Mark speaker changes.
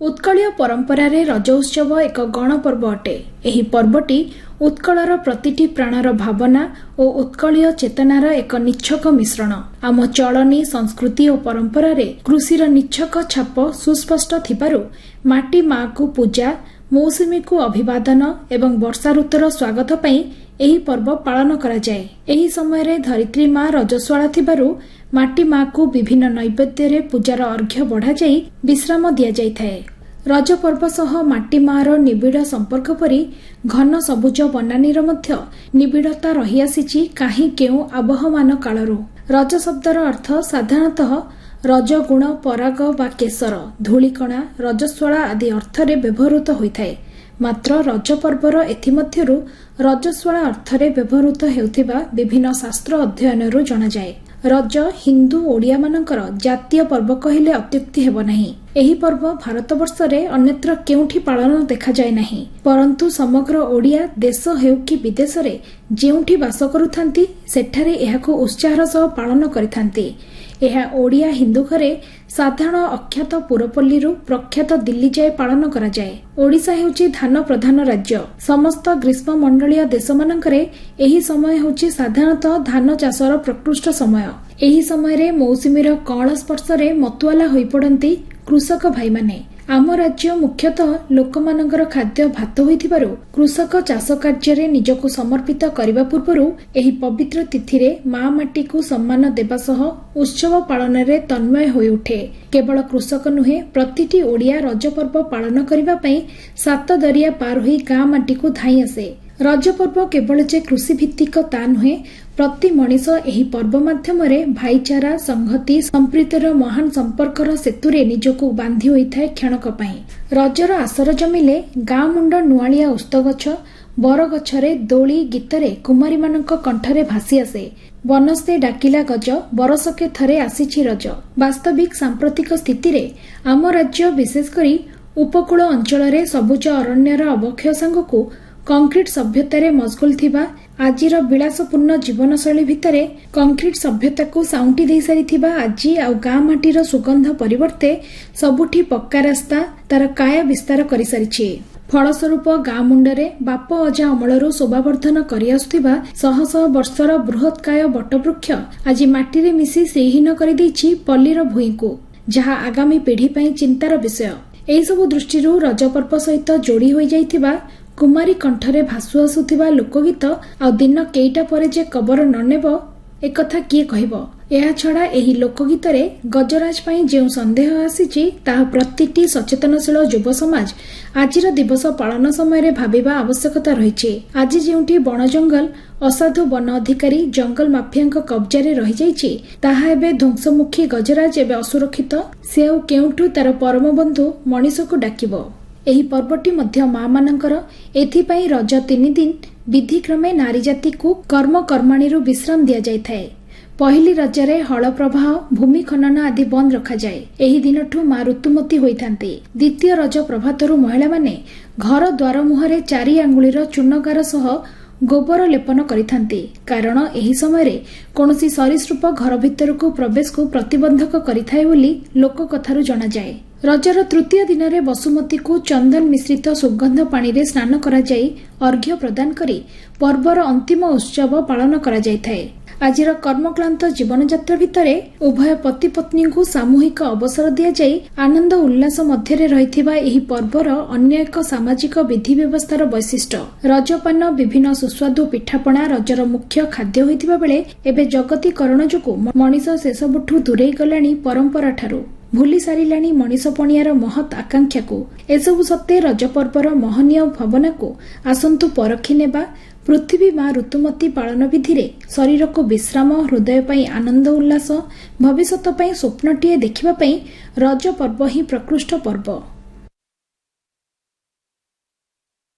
Speaker 1: ଉତ୍କଳୀୟ ପରମ୍ପରାରେ ରଜ ଉତ୍ସବ ଏକ ଗଣପର୍ବ ଅଟେ। ଏହି ପର୍ବଟି ଉତ୍କଳର ପ୍ରତିଟି ପ୍ରାଣର ଭାବନା ଓ ଉତ୍କଳୀୟ ଚେତନାର ଏକ ନିଚ୍ଛକ ମିଶ୍ରଣ। ଆମ ଚଳନି, ସଂସ୍କୃତି ଓ ପରମ୍ପରାରେ କୃଷିର ନିଚ୍ଛକ ଛାପ ସୁସ୍ପଷ୍ଟ ଥିବାରୁ ମାଟି ମାଆକୁ ପୂଜା, ମୌସୁମୀକୁ ଅଭିବାଦନ ଏବଂ ବର୍ଷା ଋତୁର ସ୍ୱାଗତ ପାଇଁ ଏହି ପର୍ବ ପାଳନ କରାଯାଏ। ଏହି ସମୟରେ ଧରିତ୍ରୀ ମା ରଜସ୍ୱାଳା ଥିବାରୁ ମାଟି ମାଆକୁ ବିଭିନ୍ନ ନୈବେଦ୍ୟରେ ପୂଜାର ଅର୍ଘ୍ୟ ବଢ଼ାଯାଇ ବିଶ୍ରାମ ଦିଆଯାଇଥାଏ। ରଜ ପର୍ବ ସହ ମାଟି ମାଆର ନିବିଡ଼ ସମ୍ପର୍କ ପରି ଘନ ସବୁଜ ବନାନୀର ମଧ୍ୟ ନିବିଡ଼ତା ରହିଆସିଛି କାହିଁ କେଉଁ ଆବହମାନ କାଳରୁ। ରଜ ଶବ୍ଦର ଅର୍ଥ ସାଧାରଣତଃ ରଜଗୁଣ, ପରାଗ ବା କେଶର, ଧୂଳିକଣା, ରଜସ୍ୱଳା ଆଦି ଅର୍ଥରେ ବ୍ୟବହୃତ ହୋଇଥାଏ। ମାତ୍ର ରଜ ପର୍ବର ଏଥିମଧ୍ୟରୁ ରଜସ୍ୱଳା ଅର୍ଥରେ ବ୍ୟବହୃତ ହେଉଥିବା ବିଭିନ୍ନ ଶାସ୍ତ୍ର ଅଧ୍ୟୟନରୁ ଜଣାଯାଏ। ରଜ ହିନ୍ଦୁ ଓଡ଼ିଆମାନଙ୍କର ଜାତୀୟ ପର୍ବ କହିଲେ ଅତ୍ୟୁକ୍ତି ହେବ ନାହିଁ। ଏହି ପର୍ବ ଭାରତବର୍ଷରେ ଅନ୍ୟତ୍ର କେଉଁଠି ପାଳନ ଦେଖାଯାଏ ନାହିଁ, ପରନ୍ତୁ ସମଗ୍ର ଓଡ଼ିଆ ଦେଶ ହେଉ କି ବିଦେଶରେ ଯେଉଁଠି ବାସ କରୁଥାନ୍ତି, ସେଠାରେ ଏହାକୁ ଉତ୍ସାହର ସହ ପାଳନ କରିଥାନ୍ତି। ଏହା ଓଡ଼ିଆ ହିନ୍ଦୁ ଘରେ ସାଧାରଣ ଅଖ୍ୟାତ ପୁରପଲ୍ଲୀରୁ ପ୍ରଖ୍ୟାତ ଦିଲ୍ଲୀ ଯାଏ ପାଳନ କରାଯାଏ। ଓଡ଼ିଶା ହେଉଛି ଧାନ ପ୍ରଧାନ ରାଜ୍ୟ। ସମସ୍ତ ଗ୍ରୀଷ୍ମମଣ୍ଡଳୀୟ ଦେଶମାନଙ୍କରେ ଏହି ସମୟ ହେଉଛି ସାଧାରଣତଃ ଧାନ ଚାଷର ପ୍ରକୃଷ୍ଟ ସମୟ। ଏହି ସମୟରେ ମୌସୁମୀର କଅଁଳ ସ୍ପର୍ଶରେ ମତୁଆଲା ହୋଇପଡ଼ନ୍ତି କୃଷକ ଭାଇମାନେ। ଆମ ରାଜ୍ୟ ମୁଖ୍ୟତଃ ଲୋକମାନଙ୍କର ଖାଦ୍ୟ ଭାତ ହୋଇଥିବାରୁ କୃଷକ ଚାଷ କାର୍ଯ୍ୟରେ ନିଜକୁ ସମର୍ପିତ କରିବା ପୂର୍ବରୁ ଏହି ପବିତ୍ର ତିଥିରେ ମା ମାଟିକୁ ସମ୍ମାନ ଦେବା ସହ ଉତ୍ସବ ପାଳନରେ ତନ୍ମୟ ହୋଇଉଠେ। କେବଳ କୃଷକ ନୁହେଁ, ପ୍ରତିଟି ଓଡ଼ିଆ ରଜ ପର୍ବ ପାଳନ କରିବା ପାଇଁ ସାତ ଦରିଆ ପାର ହୋଇ ଗାଁ ମାଟିକୁ ଧାଇଁ ଆସେ। ରଜ ପର୍ବ କେବଳ ଯେ କୃଷିଭିତ୍ତିକ ତା ନୁହେଁ, ପ୍ରତି ମଣିଷ ଏହି ପର୍ବ ମାଧ୍ୟମରେ ଭାଇଚାରା, ସଂହତି, ସମ୍ପ୍ରୀତିର ମହାନ ସମ୍ପର୍କର ସେତୁରେ ନିଜକୁ ବାନ୍ଧି ହୋଇଥାଏ କ୍ଷଣକ ପାଇଁ। ରଜର ଆସର ଜମିଲେ ଗାଁ ମୁଣ୍ଡ ନୁଆଳିଆ ଓସ୍ତଗଛ, ବରଗଛରେ ଦୋଳି ଗୀତରେ କୁମାରୀମାନଙ୍କ କଣ୍ଠରେ ଭାସି ଆସେ, "ବନସ୍ତେ ଡାକିଲା ଗଜ, ବରଷକେ ଥରେ ଆସିଛି ରଜ"। ବାସ୍ତବିକ ସାମ୍ପ୍ରତିକ ସ୍ଥିତିରେ ଆମ ରାଜ୍ୟ, ବିଶେଷ କରି ଉପକୂଳ ଅଞ୍ଚଳରେ ସବୁଜ ଅରଣ୍ୟର ଅବକ୍ଷୟ ସାଙ୍ଗକୁ କଂକ୍ରିଟ ସଭ୍ୟତାରେ ମସଗୁଲ ଥିବା ଆଜିର ବିଳାସପୂର୍ଣ୍ଣ ଜୀବନଶୈଳୀ ଭିତରେ କଂକ୍ରିଟ ସଭ୍ୟତାକୁ ସାଉଁଟି ଦେଇସାରିଥିବା ଆଜି ଆଉ ଗାଁ ମାଟିର ସୁଗନ୍ଧ ପରିବର୍ତ୍ତେ ସବୁଠି ପକ୍କା ରାସ୍ତା ତାର କାୟା ବିସ୍ତାର କରିସାରିଛି। ଫଳସ୍ୱରୂପ ଗାଁ ମୁଣ୍ଡରେ ବାପ ଅଜା ଅମଳରୁ ଶୋଭାବର୍ଦ୍ଧନ କରିଆସୁଥିବା ଶହ ଶହ ବର୍ଷର ବୃହତ୍କାୟ ବଟବୃକ୍ଷ ଆଜି ମାଟିରେ ମିଶି ଶ୍ରୀହୀନ କରିଦେଇଛି ପଲ୍ଲୀର ଭୂଇଁକୁ, ଯାହା ଆଗାମୀ ପିଢ଼ି ପାଇଁ ଚିନ୍ତାର ବିଷୟ। ଏହିସବୁ ଦୃଷ୍ଟିରୁ ରଜ ପର୍ବ ସହିତ ଯୋଡ଼ି ହୋଇଯାଇଥିବା କୁମାରୀ କଣ୍ଠରେ ଭାସୁ ଆସୁଥିବା ଲୋକଗୀତ ଆଉ ଦିନ କେଇଟା ପରେ ଯେ କବର ନ ନେବ, ଏକଥା କିଏ କହିବ? ଏହାଛଡ଼ା ଏହି ଲୋକଗୀତରେ ଗଜରାଜ ପାଇଁ ଯେଉଁ ସନ୍ଦେହ ଆସିଛି, ତାହା ପ୍ରତିଟି ସଚେତନଶୀଳ ଯୁବ ସମାଜ ଆଜିର ଦିବସ ପାଳନ ସମୟରେ ଭାବିବା ଆବଶ୍ୟକତା ରହିଛି। ଆଜି ଯେଉଁଠି ବଣ ଜଙ୍ଗଲ ଅସାଧୁ ବନ ଅଧିକାରୀ, ଜଙ୍ଗଲ ମାଫିଆଙ୍କ କବ୍ଜାରେ ରହିଯାଇଛି, ତାହା ଏବେ ଧ୍ୱଂସମୁଖୀ। ଗଜରାଜ ଏବେ ଅସୁରକ୍ଷିତ। ସେ ଆଉ କେଉଁଠୁ ତାର ପରମ ବନ୍ଧୁ ମଣିଷକୁ ଡାକିବ? ଏହି ପର୍ବଟି ମଧ୍ୟ ମା ମାନଙ୍କର। ଏଥିପାଇଁ ରଜ 3 ଦିନ ବିଧିକ୍ରମେ ନାରୀ ଜାତିକୁ କର୍ମ କର୍ମାଣୀରୁ ବିଶ୍ରାମ ଦିଆଯାଇଥାଏ। ପହିଲି ରଜରେ ହଳ ପ୍ରବାହ, ଭୂମି ଖନନ ଆଦି ବନ୍ଦ ରଖାଯାଏ। ଏହି ଦିନଠୁ ମା ଋତୁମତୀ ହୋଇଥାନ୍ତି। ଦ୍ୱିତୀୟ ରଜ ପ୍ରଭାତରୁ ମହିଳାମାନେ ଘର ଦ୍ୱାର ମୁହଁରେ ଚାରି ଆଙ୍ଗୁଳିର ଚୂନଗାର ସହ ଗୋବର ଲେପନ କରିଥାନ୍ତି, କାରଣ ଏହି ସମୟରେ କୌଣସି ସରୀସୃପ ଘର ଭିତରକୁ ପ୍ରବେଶକୁ ପ୍ରତିବନ୍ଧକ କରିଥାଏ ବୋଲି ଲୋକକଥାରୁ ଜଣାଯାଏ। ରଜର ତୃତୀୟ ଦିନରେ ବସୁମତୀକୁ ଚନ୍ଦନ ମିଶ୍ରିତ ସୁଗନ୍ଧ ପାଣିରେ ସ୍ନାନ କରାଯାଇ ଅର୍ଘ୍ୟ ପ୍ରଦାନ କରି ପର୍ବର ଅନ୍ତିମ ଉତ୍ସବ ପାଳନ କରାଯାଇଥାଏ। ଆଜିର କର୍ମକ୍ଳାନ୍ତ ଜୀବନଯାତ୍ରା ଭିତରେ ଉଭୟ ପତି ପତ୍ନୀଙ୍କୁ ସାମୂହିକ ଅବସର ଦିଆଯାଇ ଆନନ୍ଦ ଉଲ୍ଲାସ ମଧ୍ୟରେ ରହିଥିବା ଏହି ପର୍ବର ଅନ୍ୟ ଏକ ସାମାଜିକ ବିଧି ବ୍ୟବସ୍ଥାର ବୈଶିଷ୍ଟ୍ୟ। ରଜପାନ, ବିଭିନ୍ନ ସୁସ୍ୱାଦୁ ପିଠାପଣା ରଜର ମୁଖ୍ୟ ଖାଦ୍ୟ ହୋଇଥିବା ବେଳେ ଏବେ ଜଗତୀକରଣ ଯୋଗୁଁ ମଣିଷ ସେସବୁଠୁ ଦୂରେଇ ଗଲାଣି, ପରମ୍ପରାଠାରୁ ଭୁଲି ସାରିଲାଣି ମଣିଷ ପଣିଆର ମହତ୍ ଆକାଂକ୍ଷାକୁ। ଏସବୁ ସତ୍ତ୍ୱେ ରଜ ପର୍ବର ମହନୀୟ ଭାବନାକୁ ଆସନ୍ତୁ ପରଖି ନେବା। ପୃଥିବୀ ମା ଋତୁମତୀ ପାଳନ ବିଧିରେ ଶରୀରକୁ ବିଶ୍ରାମ, ହୃଦୟ ପାଇଁ ଆନନ୍ଦ ଉଲ୍ଲାସ, ଭବିଷ୍ୟତ ପାଇଁ ସ୍ୱପ୍ନଟିଏ ଦେଖିବା ପାଇଁ ରଜ ପର୍ବ ହିଁ ପ୍ରକୃଷ୍ଟ ପର୍ବ।